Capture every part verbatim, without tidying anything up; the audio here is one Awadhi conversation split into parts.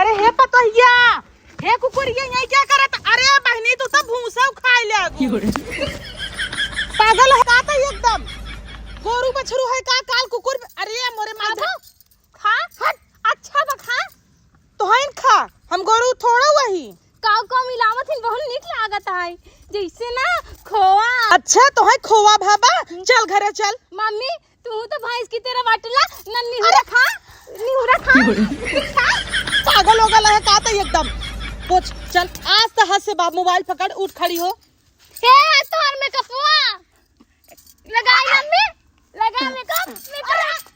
अरे हे पतोहिया, हे कुकुरिया, यहाँ क्या करत? अरे बहनी, तू तो भूसा खाए ले आगू। पागल है का तई एकदम? गोरू बछरू है का काल कुकुर? अरे मोरे माधो, खा। हट। अच्छा बा, खा। तोहन खा, हम गोरू थोड़ा वही। काव काव मिलावत हिन, बहुत नीक लागत है। जैसे ना खोआ। अच्छा, तोहे खोआ भाबा? चल घरे चल। मम्मी, तू तो भैंस की तरह बाटला, न निहुरा अरे! खा, निहुरा खा। पागल हो गया है का तई एकदम। पोछ, चल, आज तो हद से बाप, मोबाइल पकड़, उठ खड़ी हो। ए, तोहर मेकअपवा। लगाई मम्मी, लगा मेकअप, मेकअप।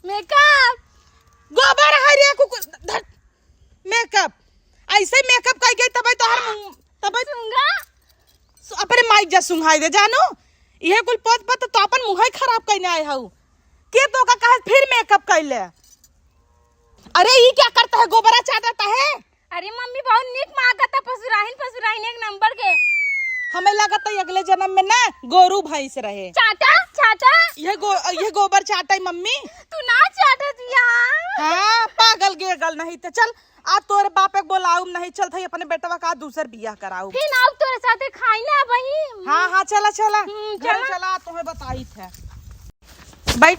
मेकअप। गोबर है रे कुकुर, धर। मेकअप। ऐसे मेकअप कई गई तबे तोहर मुंह, तबे सूंघा। सु-, अपने माइक जा सुंघाई दे जानू। इहे कुल पोत पोत तो अपन मुंह ही खराब कइने आए हऊ। के तो का कहे फिर मेकअप कइले? अरे ई क्या करता है, गोबरा चाटता है? अरे मम्मी, बहुत नीक मागत है, पसुराहिन, पसुराहिन एक नंबर के। हमें लगत है अगले जन्म में ना गोरू भैंस रहे। चाटा, चाटा। ये गो-, ये गोबर चाटा है मम्मी। तू ना चाटत बिया। हाँ, पागल गेगल नहीं तो चल, आ तोरे बाप एक बोलाऊ नहीं चलत है, अपने बेटवा का दूसर बियाह कराऊ। फिर आऊ तोरे साथे खाई ना वही। हाँ, हाँ, चला, चला। हम्म, घरे चला। चला, तुम्हें बताई थे। बैठ,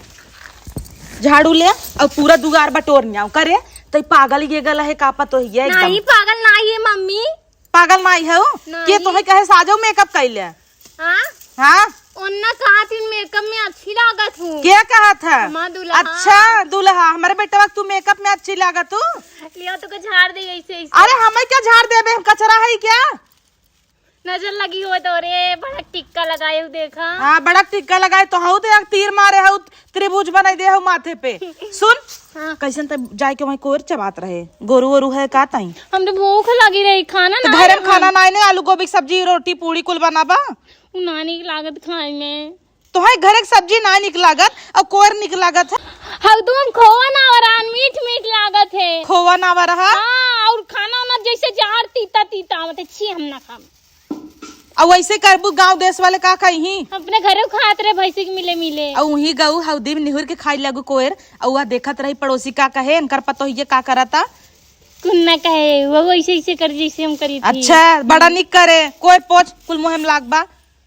झाड़ू ले और पूरा दुआर बटोर न्याऊ करे। तो पागल ये गला है का पतोहिया एकदम। नहीं, पागल नहीं है मम्मी। पागल नहीं है वो? नहीं। के तोहे कहे साजो मेकअप कैले? हाँ? हाँ? ओन्ना कहा थी मेकअप में अच्छी लागत हूँ। क्या कहा था? हमार दुल्हा। अच्छा, दुल्हा, हमारे बेटवा तू मेकअप में अच्छी लागत हूँ। लिया तो के झाड़ दे ऐसे, ऐसे। अरे हमें क्या झाड़ देबे, हम कचरा है क्या? नजर लगी हो तो रे, बड़ा टिक्का लगाए हो, देखा। हाँ, बड़ा टिक्का लगाए तो हऊ, देख तीर मारे हऊ, त्रिभुज बनाई दे हऊ माथे पे। सुन, हाँ। कैसन त जाए के वहीं कोर चबात रहे, गोरू वोरू है का ताई? हम तो भूख लगी रही, खाना तो ना घर में खाना ना, नहीं, आलू गोभी की सब्जी, रोटी, पूड़ी कुल बनाबा। उ ना नीक लागत खाए में। तोहे घरे के सब्जी ना निक लागत और कोर निक लागत है। हरदम खोआ ना वरान मीठ मीठ लागत है। खोआ ना वरहा? हाँ, और खाना वाना जैसे जहर तीता तीता आवत है, छी हम ना खाम। और वैसे करबू गांव देश वाले का कही? अपने घरे खात रहे भैंसी के मिले मिले। और वही गऊ हौदी में निहुर के खाई लगू कोयर, और वह देखत रही पड़ोसी का कहे, इनकर पतोहिए का करता। कुन ना कहे, वो वैसे ऐसे कर जैसे हम करी थी। अच्छा, बड़ा निक करे, कोयर पोछ कुल मुहे में लाग बा।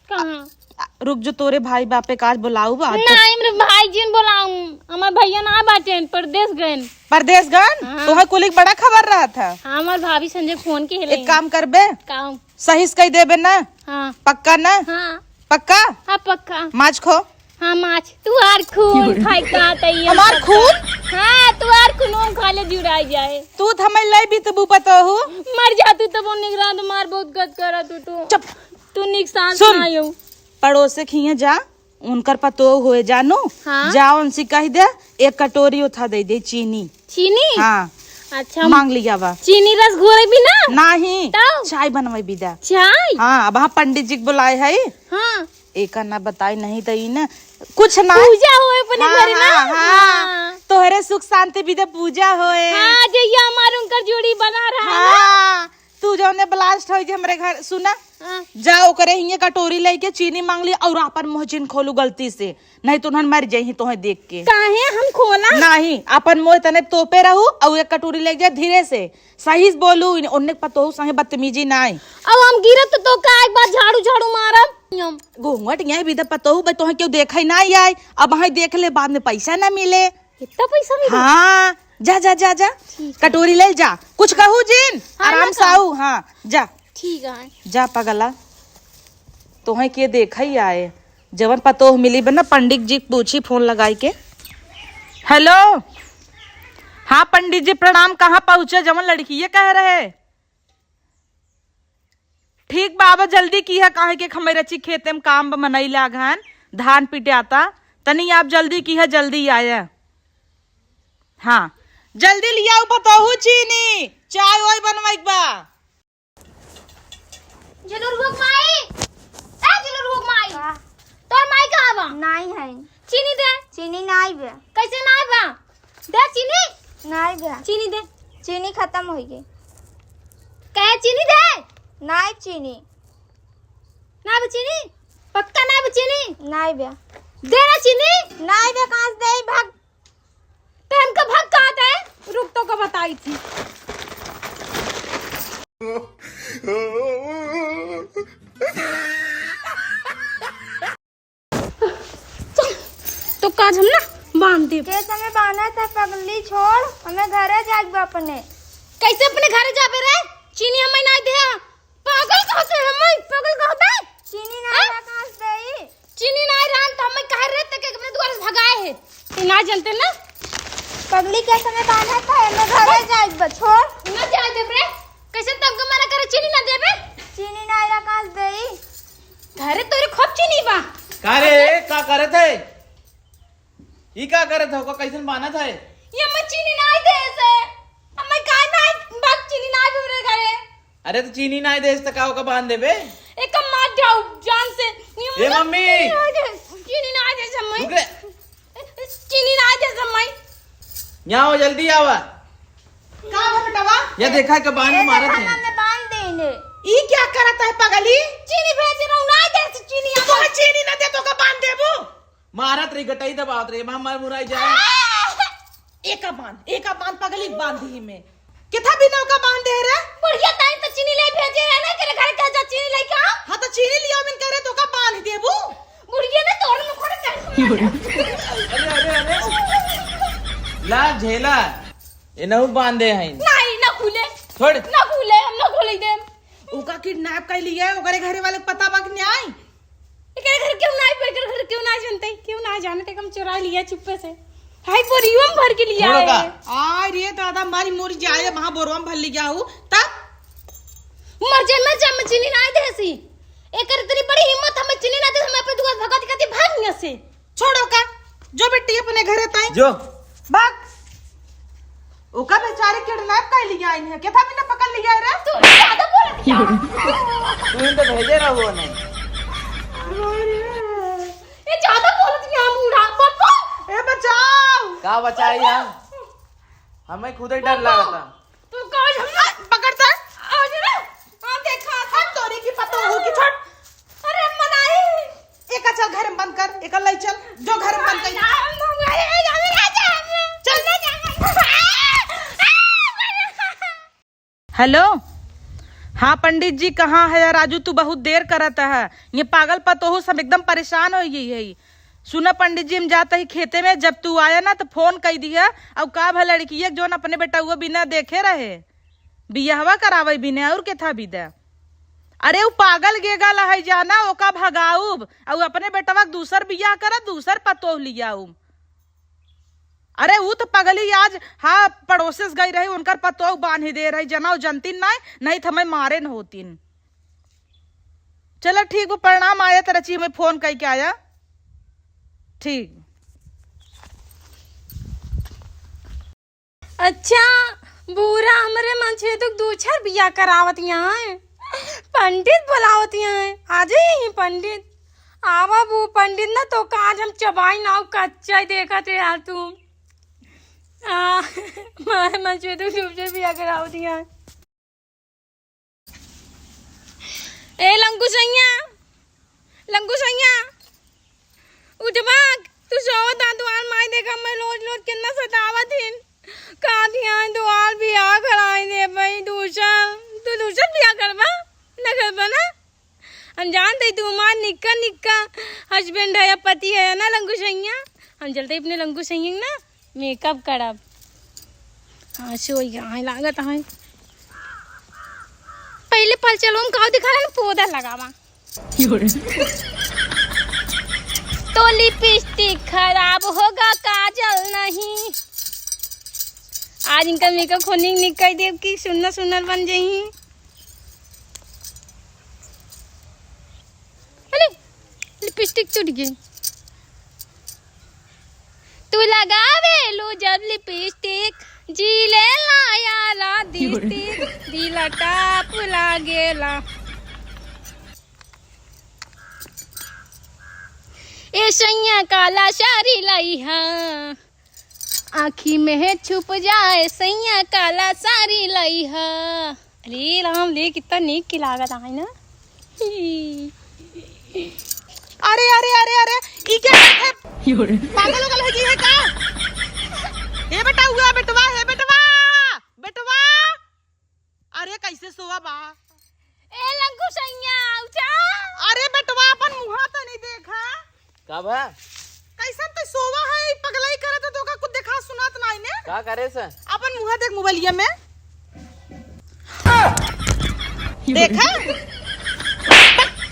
कहाँ? आ, रुक जो, तोरे भाई बापे का आज बुलाऊ बा। नहीं, हमरे भाई जिन बुलाऊं, हमार भैया ना बाटेन, परदेस गएन। परदेस गएन? हाँ। तोहे कुलिक बड़ा खबर रहत है। हाँ, हमार भाभी संजय फोन के हेले। एक काम करबे? काम। सही से कही देबे ना? हाँ। पक्का ना? हाँ। पक्का? हाँ, पक्का। माछ खो? हाँ, माछ। तू आर खून खाए का तैयार हमार करता। खून? हाँ, तू आर खून खा ले, जुड़ा जाए। तू त हमें ले भी तबू पतोहू। मर जा तू तब निगरान मार बहुत गद करा तू, तू। चुप। तू निक सांस सुन, ना आयो। पड़ोसे खिए जा, उनकर पतोह होए जानू, हाँ। जा उनसे कह दे, एक कटोरी उठा दे दे चीनी। चीनी? हाँ। अच्छा, मांग लिया बा। चीनी रस घोरे भी ना? नहीं, तब? चाय बनवाई भी दे। चाय? हाँ, अब हाँ पंडित जी के बुलाए है। हाँ। एका ना बताई नहीं तो ई ना कुछ ना। पूजा होए अपने हाँ, घर ना? हाँ, हाँ। हाँ। तोहरे सुख शांति भी दे पूजा होए। हाँ, जइया हमार उनकर जोड़ी बना रहा है ना? हाँ। तू जौने blast होई जे हमरे घर, सुना, हाँ। जा ओकरे हिये कटोरी लेके चीनी मांग ली और आपन मुँह जिन खोलू गलती से, नहीं तो उन्हन मर जाई तोहे देख के। काहे हम खोला? नहीं, आपन मुँह तने तोपे रहू और एक कटोरी ले जा धीरे से, सही से बोलू, इन ओन्ने पतोहू संगे बदतमीजी नाई। अब हम गिरब तो, तो का एक बार झाड़ू झाड़ू मारब? घूंघट यहीं भी दे पतोहू, भाई तोहे क्यों देखा ही ना आई, अब वहीं देख ले, बाद में पैसा ना मिले। इतना पैसा मिले? हाँ, जा, जा, जा, जा। ठीक है। कटोरी ले जा। कुछ कहू जिन, हाँ, आराम ना से कहू। आऊ, हाँ, जा। ठीक है। जा पगला। तोहे के देखा ही आए। जवन पतोह मिली बा ना, पंडित जी पूछी फोन लगाई के। Hello। हाँ पंडित जी प्रणाम, कहाँ पहुँचे? जवन लड़किये कह रहे। ठीक बा, अब जल्दी किहा, काहे के खमैरची खेते में काम बा, मनई लाग हन, धान पिटाता। तनी आप जल्दी किहा, जल्दी आया। हाँ, जल्दी लियाऊ पतोहू चीनी, चाय वाय बनवाई के बा। जुलुरहुआ के माई, ए जुलुरहुआ के माई, का? तोर माई कहाँ बा? नाई है। चीनी दे। चीनी नाई बे। कैसे नाई बा? दे चीनी। नाई बे। चीनी दे। चीनी खत्म होई गई। कहे चीनी दे। नाई चीनी। नाई बे चीनी। पक्का नाई बे चीनी। नाई बे। दे ना चीनी। नाई बे, कहाँ से दे भाग। ते हमका भाग कहाँ दे? रुक तो का बता। आई थी। तो काज हम ना बांध देब। के समय बांधा था पगली, छोड़, हमें घरे जाइब अपने। कैसे अपने घरे जाबे रे? चीनी हमें ना दे। पागल कहते हमें, पागल कहबे? चीनी ना हाँ? रहा, कहाँ से देई? चीनी ना रहा तो हमें कह रहे थे कि अपने दुआर से भगाए है। तू ना जानते ना? पगली के समय बांधा था, हमें घरे जाइब, छोड़। ना जाए देब रे। कैसे तब के मना करे, चीनी ना देबे? चीनी ना रहा, कहाँ से देई? घरे तोरे खूब चीनी बा। का रे, का करत है? ई का करत है? ओका कैसन बांधत है? ये हमें चीनी नाई देस है। हमें का नाई, बात चीनी नाई हमरे घरे। अरे तो चीनी नाई देस त का ओका बांध देबे? एक मार जाओ जान से। ये ए मम्मी! चीनी नाई देस, चीनी नाई देस हमें। रुक रे। चीनी नाई देस हमें। यहाँ आओ, जल्दी आवा। का बा बेटवा? ये देखा के बांध ए, मारत देखा है। ना, मैं बांध देने। ई क्या करत है पगली? चीनी भेज रहा हूँ, ना दे से चीनी तो आवा। चीनी ना दे तो का बांध देबू? मारत रही, गटई दबावत रही, मार मार मुराई जाए। एका बांध, एका बांध पगली बांध दी में। किथा भी नौका बांध दे रे? बुढ़िया ताई तो चीनी ले भेजे है ना, तेरे घर के जा चीनी लेके आओ। हाँ तो चीनी लिया, मिन करे तो का बांध देबू? बुढ़िया ने तोर में खोड़ कर। अरे, अरे, अरे। ला झेला, इनहू बांध दे हैं। नहीं, ना खुले। छोड़। ना खुले, हम ना खोले दे। ओका किडनैप कर लिया, ओकरे घरे वाले के पता बा कि नहीं? एकरे घर केहू ना आइब, एकर घर केहू ना जानते, केहू ना जानते, हम चुरा लिया चुप्पे से। हाय, बोरियो में भर के लिया छोड़ो है। का? आ रे दादा, मारी मोरी जाए, वहाँ बोरवा में भर लिया हूँ, तब? मर जाए, मर जाए, मैं चीनी ना देसी। एकर इतनी बड़ी हिम्मत, हमें चीनी ना दे, हमें अपने दुआर भगा दिखाती, भाग यहाँ से। छोड़ो का, जो बेटी अपने घरे ताई। जो। भाग। ओका बेचारे किडनैप कर लिया इन्हें। केथा भी ना पकड़ लिया रे। तू ज्यादा बोलत क्या? तू इन तो भेजे रहो नहीं। ये ज्यादा बोलत क्या बूढ़ा? पप्पू! ए बचाओ। का बचाई हम? हमें खुद ही डर लगता। तू काज हम ना पकड़ता। आज ना, हाँ, देखा था। हम तोरी की पतोहू की छोड़। अरे, मनाई। एका चल घर में बंद कर, एका लई चल, जो घर में बंद कर। चल। हेलो, हाँ पंडित जी, कहाँ है राजू? तू बहुत देर करत है। ये पागल पतोहू सब एकदम परेशान हो गई है। सुना पंडित जी, हम जात ही खेते में, जब तू आया ना तो फोन कई दिया। और का भा लड़किया जौन अपने बेटउआ बिना देखे रहे, बियाहवा करावे बिना और केथा बिदा। अरे उ पागल गेगल है जाना, ओका भगाउब और अपने बेटवा के दूसर बियाह करब, दूसर पतोह लियाउब। अरे उ तो पगली आज, हाँ, पड़ोसे से गई रही, उनकर पतोह बांधी दे रही, जना उ जनतीन नाय, नहीं तो हमें मारे न होतीन। चलो ठीक बा, प्रणाम, आया तो रची हमें फोन कई के आया। ठीक। अच्छा, बूढ़ा हमरे मंछेदुक दूसर बियाह करावत यहाँ है। पंडित बुलावत यहाँ है। आ जाइए पंडित। आवा बू पंडित ना तो काज हम चबाई नाव कच्चा ही देखत है यार तू। आ, मारे मंछेदुक दूसर बियाह करावत यहाँ है। ए लंकु सैया, लंकु सैया, उठ भाग, तू सोवत आ, दुआर माई देखा, मैं रोज रोज कितना सतावत हिन। का दिया दुआर बियाह कराई दे भाई, दूसर, तू दूसर बियाह करबा? न करबा ना? हम जानते तू हमार निक्का निक्का husband है या पति है ना लंकु सैया? हम चलते अपने लंकु सैया ना makeup करब। हाँ, सोई गए लागत है। पहले पल चलो हम काव दिखा रहे हैं, पौधा लगावा। तो लिपस्टिक खराब होगा, काजल नहीं। आज इनका makeup खोनी निकाल देव कि सुन्नर सुन्नर बन जाई। अरे, लिपस्टिक छूट गई। तू लगावेलू जब लिपस्टिक, जी लेला यारा दिस्टिक, दिल टाप लागेला। ए सैया काला साड़ी लइहा, आँखी में छुप जाए सैया काला साड़ी लइहा। अरे राम रे, कितना नीक की लागत है ना। अरे, अरे, अरे, अरे, ई क्या बात है? पागल उगल हो गई है का? हे बेटा, हुआ बेटवा, हे बेटवा। का करे से? अपन मुँह देख मोबाइलिया में। देखा?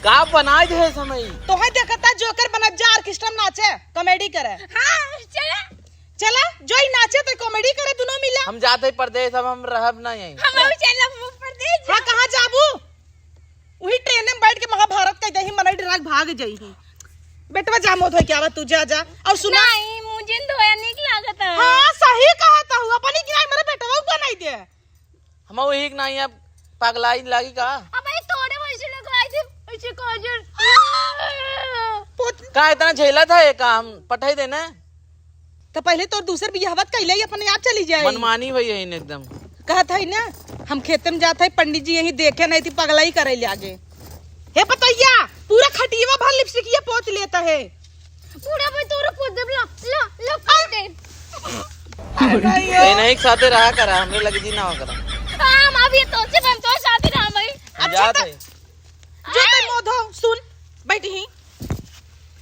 का बनाए दे समय? तोहे देखता जोकर बनत जा, ऑर्केस्ट्रा में नाचे, कॉमेडी करे। हाँ, चला। चला, जो ही नाचे तो कॉमेडी करे दुनो मिला। हम जात है परदेस, अब हम रहब ना यहीं। हम भी चलब परदेस। हाँ, कहाँ जाबू? वही ट्रेन में बैठ के महाभारत कह दही, मनई डरा के भाग जाई ही। बेटवा जा, मुँह धोए के आवा तू, जा, जा। और सुना। नहीं, मुझे धोया नीक लागत है। हाँ, सही कहत हूँ, अपनी गिराई मेरे बेटवा को बनाई दे। हम वही के नहीं, अब पगलाई लागी का? अब ये थोड़े वैसे लोग आए थे, ऐसे काजल। पोत- का इतना झेला था ये काम? पठाई देना। तो पहले तो दूसर बियाहवत कैले ही अपने आप चली जाए। मनमानी हुई है इन एकदम। कहत है ना, हम खेते में जात है, पंडित जी यहीं देखे नहीं थी, पगलाई करे लागे। हे पतैया, पूरा खटियावा भर लिपस्टिक ये पोत लेता है। पूरा भाई तोरा पोत देब, ला, ला, ला, पोत दे। अरे भाई, ये नहीं एक साथे रहा करा, हमरे लगे जी ना हो करा। हाँ, हम अभी तो से हम तो साथे रहा भाई। अच्छा जात तो है। जो ते मोधो सुन, बैठी ही।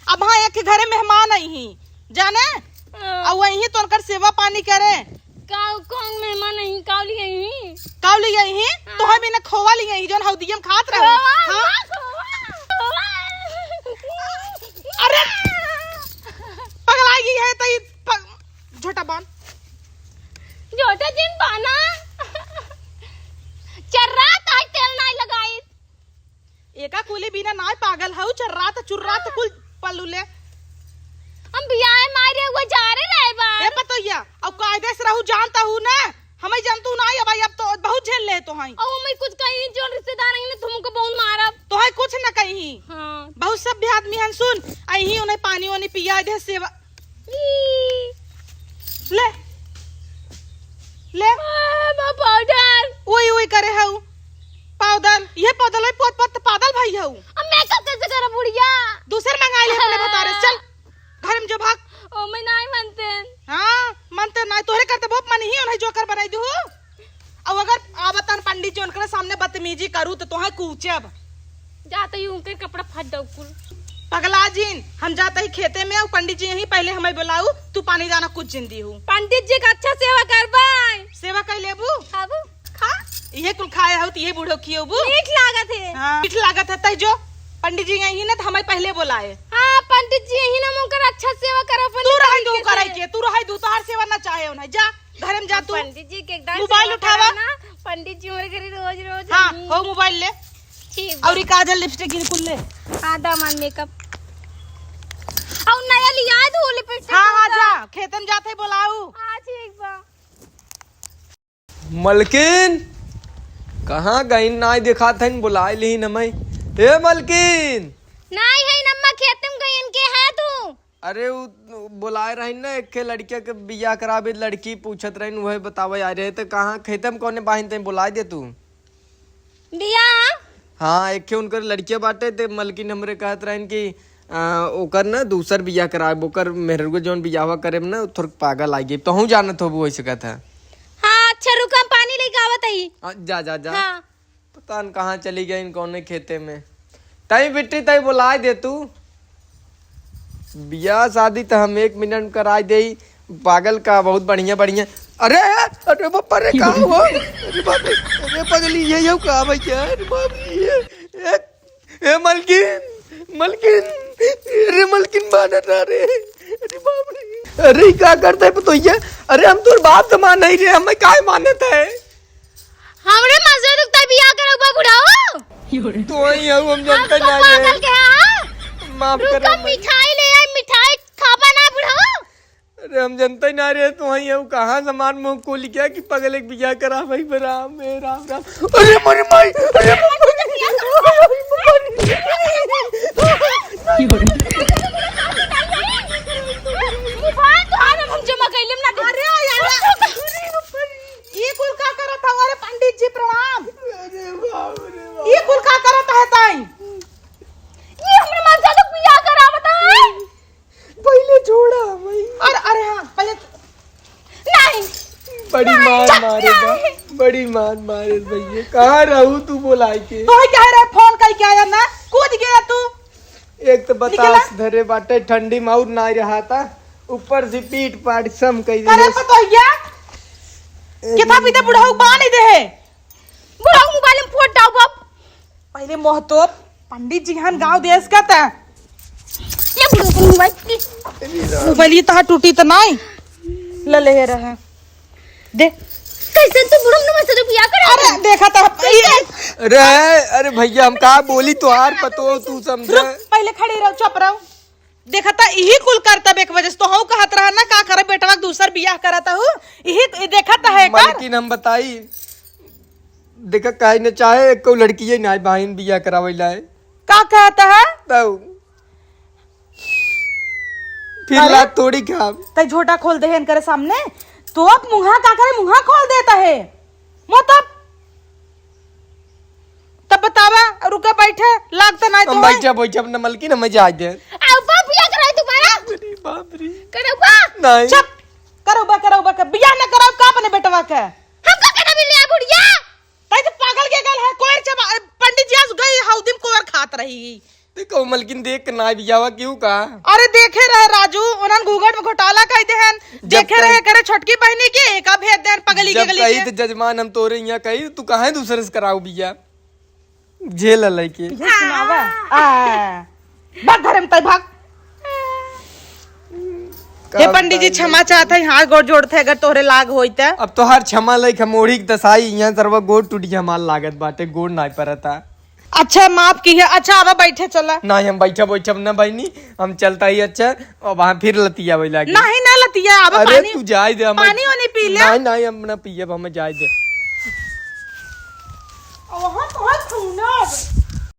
अब हाँ, एक घरे मेहमान आई ही, जाने? हाँ। और वही तो उनकर सेवा पानी करे। का, कौन मेहमान आई ही? काव लिए आई ही? काव लिए आई ही? हाँ। तो हम इन्हें खोवा लिए आई ही, जोन हौदियम खात रहो। खोवा, हाँ? खोवा, खोवा। अरे, पगलाई गई है तो ये पग-, झोटा बांध। झोटा जिन बाना। चर्रा ताई तेल नाई लगाई। एका कुली बिना नाय पागल हऊ, चर्रात चुर्रात कुल पल्लू ले। हम बियाहे मारे हुए जा रे रहे बा। ए पतोहिया, अब कायदे से रहू जानता हूँ ना, हमें जानतू ना, अब, अब तो बहुत झेल ले तो हई। अब हमें कुछ कहीं जो रिश्तेदार आई ना, तुमको बहुत मारब। तो है कुछ न कहीं। हाँ। बहुत सभ्य आदमी हन, सुन, अही उन्हें पानी वानी पिया दे, सेवा ई। ले। ले। आ, बा पाउडर। ओई, ओई करे हऊ। पाउडर। ये पाउडर है, पोत, पोत, पागल भाई हऊ। अब मेकअप कैसे करब बुढ़िया? दूसर मंगाई ले अपने भतारे से। चल, घर में जो भाग। ओ, मैं नहीं मानते। हाँ, मानते नहीं। तोहरे करते बहुत मन ही उन्हें जोकर बनाई दू। अब अगर आवतन पंडित जी उनके सामने बदतमीजी करू तो तोहे कूचब। जाते ही उनके कपड़ा फट दऊ कुल। पगला जिन, हम जाते ही खेते में, और पंडित जी यहीं पहले हमें बुलाऊ, तू पानी दाना कुछ जिन दीहू। पंडित जी का अच्छा सेवा करबाई। सेवा कर लेबू? खाबू? खा। इहे कुल खाए हो तो इहे बूढ़ो खियोबू? मीठ लागत है। हाँ, मीठ लागत है, तै जो पंडित जी यहीं ना तो हमें पहले बुलाए। हाँ, पंडित जी यहीं ना, उनकर अच्छा सेवा करो, पंडित तू रह जी दू के करे से। के, तू रह दू, तोहार सेवा ना चाहे उन्हें, जा। घर में जा तू। पंडित जी के एकदम मोबाइल सेवा उठावा। करब ना, पंडित जी हमरे घरे रोज रोज हाँ, आई। हो मोबाइल ले। ठीक बा। और ई काजल लिपस्टिक गिर कुल ले। हाँ, दामान मेकअप। और नया लिया है तू लिपस्टिक हाँ, हाँ, तू जा, खेतन जात है बोलाऊ। हाँ, ठीक बा। मलकिन, कहाँ गइन? नाई देखात हइन, बुलाए लिहिन हमें। ए मलकिन! नाई है नम्मा, खेते में गइन, के है तू? अरे, उ, उ बोलाए रहिन ना, एक ठे लड़किया के बियाह करावे, लड़की पूछत रहिन, उहे बतावे आ रहे। त कहाँ खेते में कौने बाहिन तई बोलाए दे तू? बियाह? हाँ, एक ठे उनकर लड़किया बाटे, ते मलकिन हमरे कहत रहिन कि, आ, ओकर ना दूसर बियाह करावे, ओकर मेहरुआ जौन बियाहवा करे में ना, उ थोड़ पागल आ गई। तोहू जानत होबू, वही से कहत है। हाँ, अच्छा, रुक, हम पानी लेके आवत हई। आ, जा, जा, जा। हाँ। पता न कहाँ चली गई इन कौने खेते में। तई बिट्टी, तई बोलाए दे तू। बियाह शादी त हम एक मिनट में कराए देई। पागल का बहुत बढ़िया, बढ़िया। अरे, अरे बाप रे, का हो? अरे बाप रे, अरे पगली, ये, ये का भैया? अरे बाप रे, ये, ए, ए मलकिन, मलकिन, अरे मलकिन मानत ना रे। अरे बाप रे। अरे, ई का करता है पतोहिया? अरे, हम तोर बाप समान नहीं रे, हमें काहे मानत है? हमरे मजे दुख तब बियाह करब बा बुढ़ाऊ। तो ही हऊ, हम जनते ना रे। पागल के है, हाँ? माफ कर रुका, हमें। मिठाई ले आई, मिठाई खाबा ना बुढ़ाऊ। अरे हम जनते ना रे, तो ही हऊ, कहाँ समान मुँह खोल गया कि पगल एक बियाह करा भाई, राम, ए राम, राम। अरे मोरे माई, अरे मोरे माई। मोबाइल तो आने हम जमा कैले ना दे। अरे यार। ई कुल का करत हौ? अरे पंडित जी प्रणाम। अरे बाप रे बाप। ई कुल का करत है ताई? ये हमरे मन से तो बियाह करावत है। पहले छोड़ा भाई। अरे, अरे हाँ, पहले नहीं। बड़ी मार मारे बा, बड़ी मार मारे भैया। कहाँ रहू तू बोलाए के? तो कह रहे फोन कह के आया ना, कूद गया तू। एक तो बतास धरे बाटे, ठंडी में और ना रहा था, ऊपर से पीट पाट सम कह करे दिए। पतोहिया, कितना पीते बुढ़ऊ बान ही दे है। बुढ़ऊ मोबाइल में फोट डाउ बाप। पहले मोहतो पंडित जी हन गाँव देश का ता। ये बुढ़ऊ को मोबाइल दे। मोबाइल ये तहा टूटी तो नाई। ले ले रहे। दे। कैसे तू बुढ़ऊ नमस्ते तो बिया कर? अरे देखा तो ये अरे, अरे भैया, हम का बोली, तोहार पतो, तू समझे। रुक, पहले खड़ी रहो, चुप रहो। देखा ता यही कुल करता एक वजह से तो हऊ कहत रहा ना, का करे बेटवा के दूसर बियाह करता हूँ, यही देखा ता है कर। मलकिन हम बताई, देखा काहे न चाहे एको लड़किये ना बहिन बियाह करावे लाए। का कहता है? तऊ फिर अरे? लात तोड़ी खाब। तई झोटा खोल दे है इनकरे सामने, तो अब मुंहा का करे, मुंहा खोल देता है। मतलब तब बतावा, रुका बैठे, लागता नहीं तो हम है। बैठे, बैठे अपना मलकिन हमें जाए दे। आओ बाप, बिया कराई तुम्हारा। अरे बाप रे। करौबा। नहीं। चुप। करौबा, करौबा, कर बिया न कराओ का अपने बेटवा के? हमका केना मिले आ बुढ़िया? तई तो पागल के गल है, कोयर चबा, पंडित जी आज गई हौदी में कोयर खात रही। देखो मलकिन, देख के ना बियावा क्यों का? अरे देखे रहे राजू, उन्हन घूंघट में घोटाला कई देहन। जब देखे कही रहे करे छोटकी बहिनी के, एका भेज देहन पगली के जब गली कही के। तो जजमान हम तोरे यहाँ कही, तू काहे दूसरे से कराऊ बिया? झेल लइके। ये सुनावा। आ, भाग घरे में तई भाग। का हे पंडित जी, बताई? क्षमा चाहत है, हाथ गोड़ जोड़त है, अगर तोहरे लाग होई त। अब तोहार क्षमा लइक हम ओढ़ी के दसाई, यहाँ सरवा गोड़ टूट के हमार लागत बाटे, गोड़ नाई परता। अच्छा, माफ की है। अच्छा, अब बैठे चला। नहीं, हम बैठब, बैठब ना बहिनी, हम चलता ही। अच्छा, अब वहाँ फिर लतिया वही लागे। नहीं ना लतिया, अब अरे पानी, तू जाए दे, हम पानी वानी पी ले। नहीं, नहीं, हम ना पियब, हमें जाए दे। अब वहाँ तो है खूना।